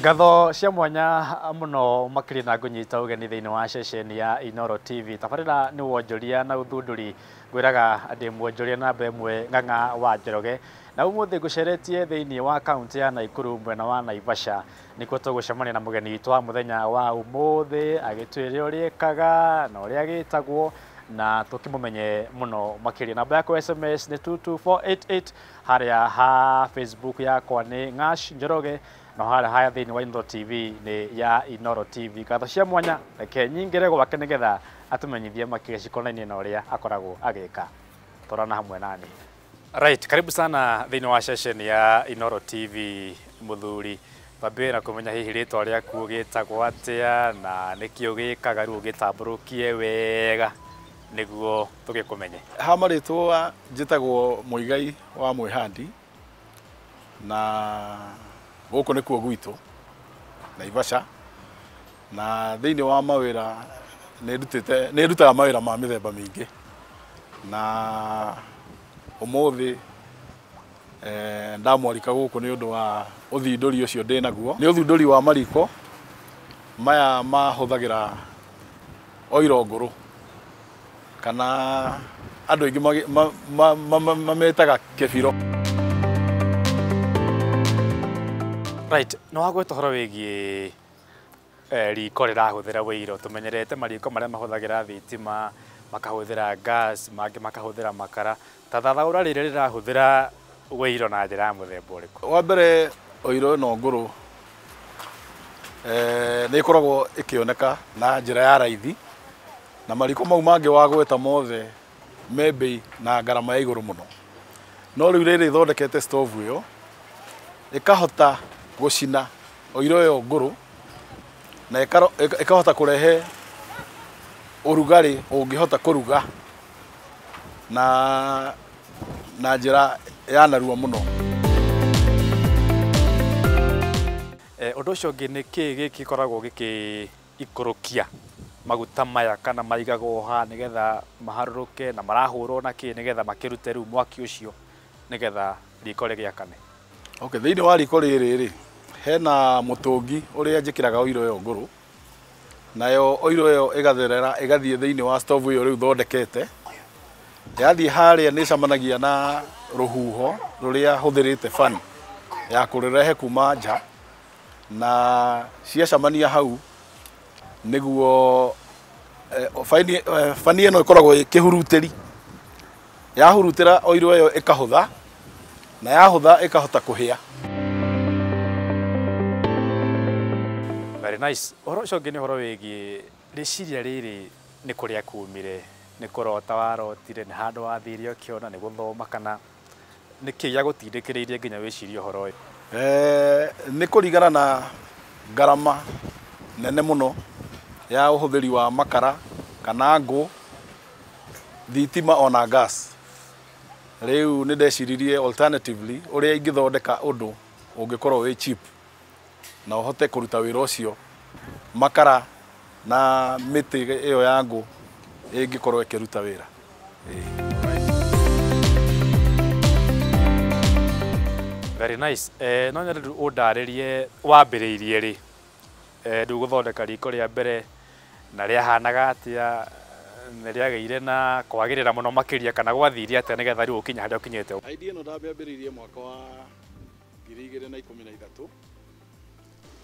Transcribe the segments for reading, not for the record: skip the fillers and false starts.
Ngatho cia mwanya muno makĩria na ngũnyita ũgeni thĩinĩ wa ceceni ya Inooro TV. Tabarĩra nĩ wonjoria na ũthundũri, ngwĩraga ndĩ mwonjoria namba ĩmwe Ng'ang'a wa Njoroge, na ũmũthĩ ngũceretie thĩinĩ wa kaunti ya Nakuru mwena wa Naivasha, nĩkuo tũgũcemania na mũgeni witũ wa mũthenya wa ũmũthĩ agĩtwĩre ũrĩa ekaga na ũrĩa agĩtagwo na tũkĩmũmenye mũno makĩria. Namba yakwa SMS nĩ 22488, harĩa ha Facebook yakwa nĩ Ng'ash Njoroge, na harĩa haya thĩinĩ wa Inooro TV nĩ ya Inooro TV. Ngatho cia mwanya reke nyingĩre gwake nĩgetha atũmenyithie makĩria cikonainie na ũrĩa akoragwo agĩka. Tũrana hamwe nani. Right, karibu sana thĩinĩ wa session ya Inooro TV mũthuri. Twambie na kũmenya hihi rĩtwa rĩaku ũgĩtagwo atĩa na nĩkĩ ũgĩkaga, rĩu ũgĩtambũrũkie wega nĩguo tũgĩkũmenye. Ha marĩtwa njĩtagwo Muigai wa Mwĩhandi na gũkũ nĩkuo gwitũ Naivasha, na thĩinĩ wa mawĩra nĩ ndutaga mawĩra ma mĩthemba mĩingĩ, na ũmũthĩ ndamwarika gũkũ nĩ ũndũ wa ũthindũri ũcio ndĩ naguo. Nĩ ũthundũri wa mariko maya mahũthagĩra oiro ngũrũ, kana andũ aingĩ mametaga kĩbiro. Right, no wagweta ũhoro wĩgiĩ riko rĩrahũthĩra wĩiro. Tũmenyerete mariko marĩa mahũthagĩra thitima, makahũthĩra gas, mangĩ makahũthĩra makara. Ta thathaũra rĩrĩ rĩrahũthĩra wĩiro na njĩra ya mũthemba ũrĩkũ? Wa mbere oiro ĩno ngũrũ nĩ ĩkoragwo ĩkĩoneka na njĩra ya raithi, na mariko mau mangĩ wagweta mothe me bei na ngarama ya igũrũ mũno. No rĩu rĩrĩ ĩthondekete stove ĩyo ĩkahota gũcina oiro ĩyo ngũrũ na ĩkahota kũrehe ũrugarĩ ũngĩhota kũruga na njĩra ya narua mũno. Ũndũ ũcio ũngĩ nĩ kĩĩ gĩkĩ gĩkoragwo gĩkĩikũrũkia maguta maya, kana maigagwo ha nĩgetha maharũrũke, na marahũrwo na kĩ nĩgetha makĩrute rĩu mwaki ũcio nĩgetha riko rĩgĩakane? Okay, thĩinĩ wa riko rĩrĩ rĩ hena mũtũngi ũrĩa njĩkĩraga oiro ĩyo ngũrũ, nayo oiro ĩyo ĩgatherera ĩgathiĩ thĩinĩ wa stove ĩyo rĩu thondekete. Yathiĩ harĩa nĩ ĩcemanagia na rũhuho rũrĩa hũthĩrĩte fan ya kũrĩrehe kuma nja, na ciacemania hau nĩguo fani ĩno ĩkoragwo ĩkĩhurutĩri. Yahurutĩra oiro ĩyo ĩkahũtha, na yahũtha ĩkahota kũhĩa. Very nice. Ũhoro ũcio ũngĩ nĩ ũhoro wĩgiĩ rĩciria rĩrĩ nĩ kũrĩa kumire, nĩ kũrota warotire, nĩ handũ wathire ũkĩona, nĩ gũthoma, kana nĩ kĩĩ gĩagũtindĩkĩrĩirie nginya wĩcirie ũhoro ũyũ? Nĩ kũringana na ngarama nene mũno ya ũhũthĩri wa makara kana ngũ, thitima ona gas. Rĩu nĩ ndeciririe alternatively ũrĩa ingĩthondeka ũndũ ũngĩkorwo wĩ cheap na ũhote kũruta wĩra ũcio makara na mĩtĩ ĩyo ya ngũ ĩngĩkorwo ĩkĩruta wĩra. Very nice. No nyende rĩu ũndarĩrie wambĩrĩirie rĩ rĩu gũthondeka riko rĩa mbere, na rĩahanaga atĩa, nĩ rĩagĩire na kwagĩrĩra mũno makĩria, kana gwathire atĩa nĩgetha rĩu ũkinye harĩa ũkinyĩte? Idea ĩno ndamĩambĩrĩirie mwaka wa 2013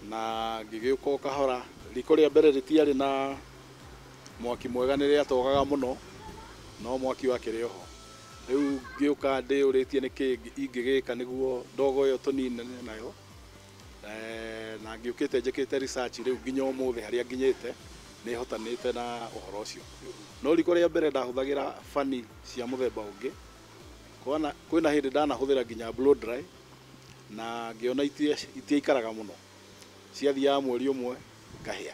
na ngĩgĩũka o kahora. Riko rĩa mbere rĩtiarĩ na mwaki mwega, nĩ rĩatogaga mũno no mwaki wakĩrĩ oho. Rĩu ngĩũka ndĩyũrĩtie nĩkĩ ingĩgĩka nĩguo ndogo ĩyo tũninane nayo, na ngĩũkĩte njĩkĩte research rĩu nginya ũmũthĩ harĩa nginyĩte nĩ hotanĩte na ũhoro ũcio. No riko rĩa mbere ndahũthagĩra fani cia mũthemba ũngĩ. Kwĩna hĩndĩ ndanahũthĩra nginya blow dry na ngĩona itiaikaraga mũno, ciathiaga mweri ũmwe ngahĩa.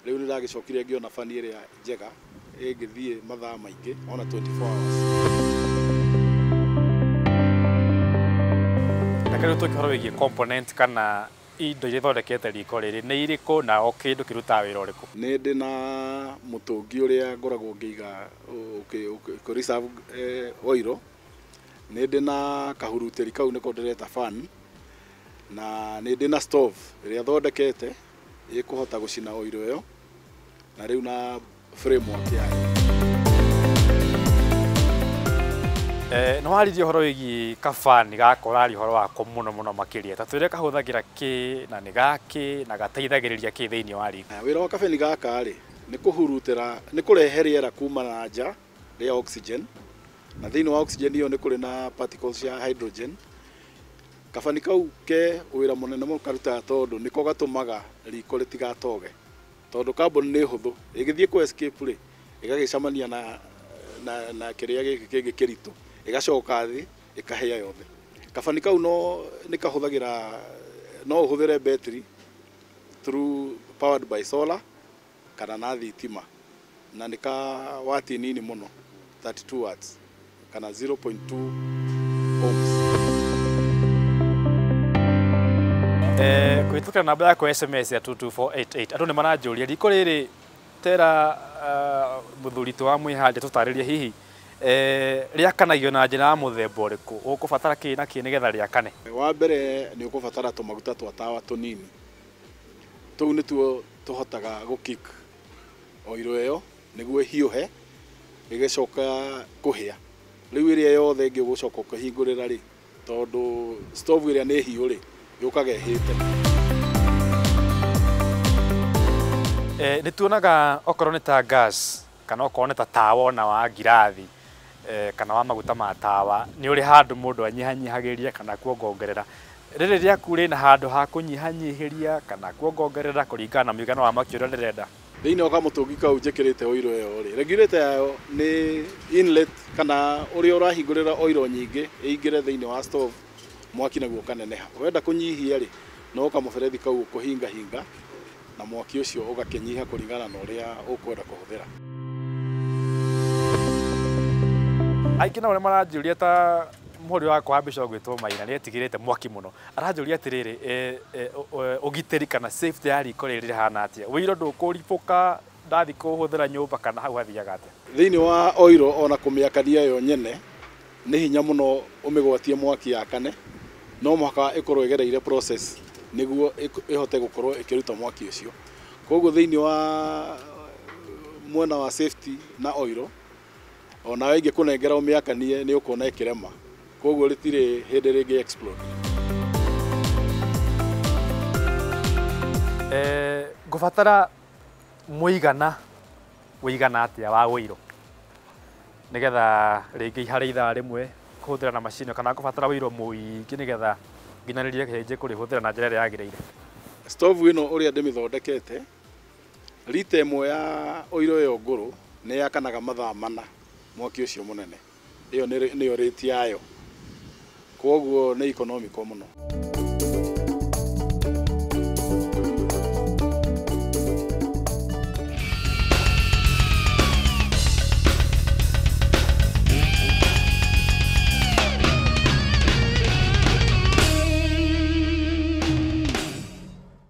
Rĩu nĩ ndagĩcokire ngĩona fani ĩrĩa njega ĩngĩthiĩ mathaa maingĩ ona 24 hours. Reke rĩu tũke ũhoro wĩgiĩ component kana indo iria ithondekete riko rĩrĩ nĩ irĩkũ na o kĩndũ kĩrutaga wĩra ũrĩkũ? Nĩ ndĩ na mũtũngi ũrĩa ngoragwo ngĩiga ũkĩ reserve oiro. Nĩ ndĩ na kahurutĩri kau nĩko ndĩreta fan. Na nĩ ndĩ na stove ĩrĩa thondekete ĩkũhota gũcina oiro ĩyo na rĩu na framework yayo. Nĩ waririe ũhoro wĩgiĩ kabani gaka, ũraria ũhoro wako mũno mũno makĩria, ta twĩre kahũthagĩra kĩ na nĩ gakĩ na gateithagĩrĩria kĩ thĩinĩ wa riko. Wĩra wa kabeni gaka rĩ nĩ kũhurutĩra, nĩ kũrehe rĩera kuma na nja rĩa oxygen, na thĩinĩ wa oxygen ĩyo nĩ kũrĩ na particles cia hydrogen. Kabani kau ke wĩra mũnene mũno karutaga tondũ nĩko gatũmaga riko rĩtigatoge, tondũ carbon nĩ hũthũ ĩgĩthiĩ kũ escape rĩ ĩgagĩcemania na kĩrĩa gĩkĩ kĩngĩ kĩritũ, ĩgacoka thĩ ĩkahĩa yothe. Kabani kau no nĩ kahũthagĩra, no ũhũthĩre battery through powered by solar kana na thitima, na nĩ ka wati nini mũno 32 watts kana 0.2 ohms. Kũhĩtũkĩra namba yakwa SMS ya 22488 andũ nĩ maranjũria riko rĩrĩ tera mũthuri wa mwĩhande tũtarĩrie hihi rĩakanagio na njĩra ya mũthemba ũrĩkũ, ũkũbatara kĩ na kĩ nĩgetha rĩakane. Wa mbere nĩ ũkũbatara tũmaguta twa tawa tũnini, tũu nĩtuo tũhotaga gũkick oiro ĩyo nĩguo ĩhiũhe ĩgĩcoka kũhĩa. Rĩu ĩrĩa yothe ĩngĩ ũgũcoka ũkĩhingũrĩra rĩ, tondũ stove ĩrĩa nĩ hiũ rĩ yũkaga ĩhĩte. Nĩ tuonaga okorwo nĩ ta gas kana okorwo nĩ ta tawa ona wa ngirathi kana wa maguta ma tawa, nĩ ũrĩ handũ mũndũ anyihanyihagĩria kana kuongongerera. Rĩrĩ rĩaku rĩna handũ ha kũnyihanyihĩria kana kuongongerera kũringana na mũigana wa mwaki ũrĩa ndĩrenda. Thĩinĩ wa kamũtũngi kau njĩkĩrĩte oiro ĩyo rĩ, regulator yayo nĩ inlet kana ũrĩa ũrahingũrĩra oiro nyingĩ ĩingĩre thĩinĩ wa stove mwaki naguo ũkaneneha. Wenda kũnyihia rĩ, no kamũberethi kau ũkũhingahinga na mwaki ũcio ũgakĩnyiha kũringana na ũrĩa ũkwenda kũhũthĩra. Aingĩ nao nĩ maranjũria ta mũhũri wakwa wa mbica ũgwĩtwo Maina nĩ etigĩrĩte mwaki mũno, aranjũria atĩrĩrĩ, ũgitĩri kana safety ya riko rĩrĩ rĩhana atĩa? Wĩiro ndũkũribũka ndathi kũhũthĩra nyũmba kana hau hathiaga atĩa? Thĩinĩ wa oiro ona kũmĩakania yo nyene nĩ hinya mũno ũmĩgwatie mwaki yakane, no mũhaka ĩkorwo ĩgereire process nĩguo ĩhote gũkorwo ĩkĩruta mwaki ũcio. Koguo thĩinĩ wa mwena wa safety na oiro ona ingĩkũnengera ũmĩakanie nĩ ũkuona ĩkĩrema, koguo rĩtirĩ hĩndĩ rĩngĩ explode. Ngũbatara mũigana ũigana atĩa wa ũiro nĩgetha rĩngĩ harĩ ithaa rĩmwe kũhũthĩra na macini, kana ngũbatara ũiro mũingĩ nĩgetha nginyanĩrie kĩhĩnjĩ kũrĩhũthĩra na njĩra ĩrĩa yagĩrĩire? Stove ĩno ũrĩa ndĩmĩthondekete, rita ĩmwe ya ũiro ĩyo ngũrũ nĩ yakanaga mathaa mana mwaki ũcio mũnene, ĩyo nĩyo rate yayo, koguo nĩ economical mũno.